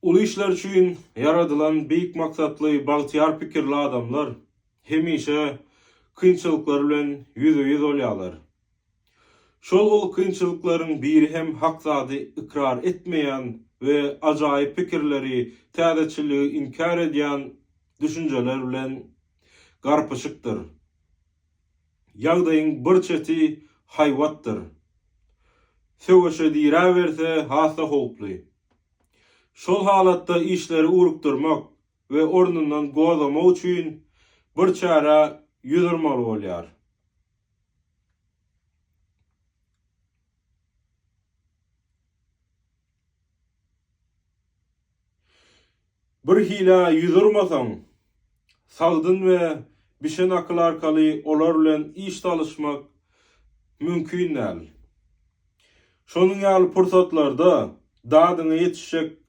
Uly işler üçin ýaradylan beýik maksatly bagtyýar pikirli adamlar hemişe kynçylyklar bilen ýüzbe-ýüz bolýarlar. Şol uly kynçylyklaryň biri hem hak zady ykrar etmeýän we ajaýyp pikirleri, täzeçilligi inkär edýän düşünjeler bilen garpyşykdyr. Ýagdaýyň bir çeti haýbatdyr. Söweşe diräberse has-da howply. Şol halatda işleri ugrukdyrmak we ornundan gozgamak üçin bir çärä ýüz urmaly bolýar. Bir hilä ýüz urmasaň, sagdyn we bişen akyl arkaly olar bilen iş salyşmak mümkin däl. Şonuň ýaly pursatlarda dadyňa ýetişjek.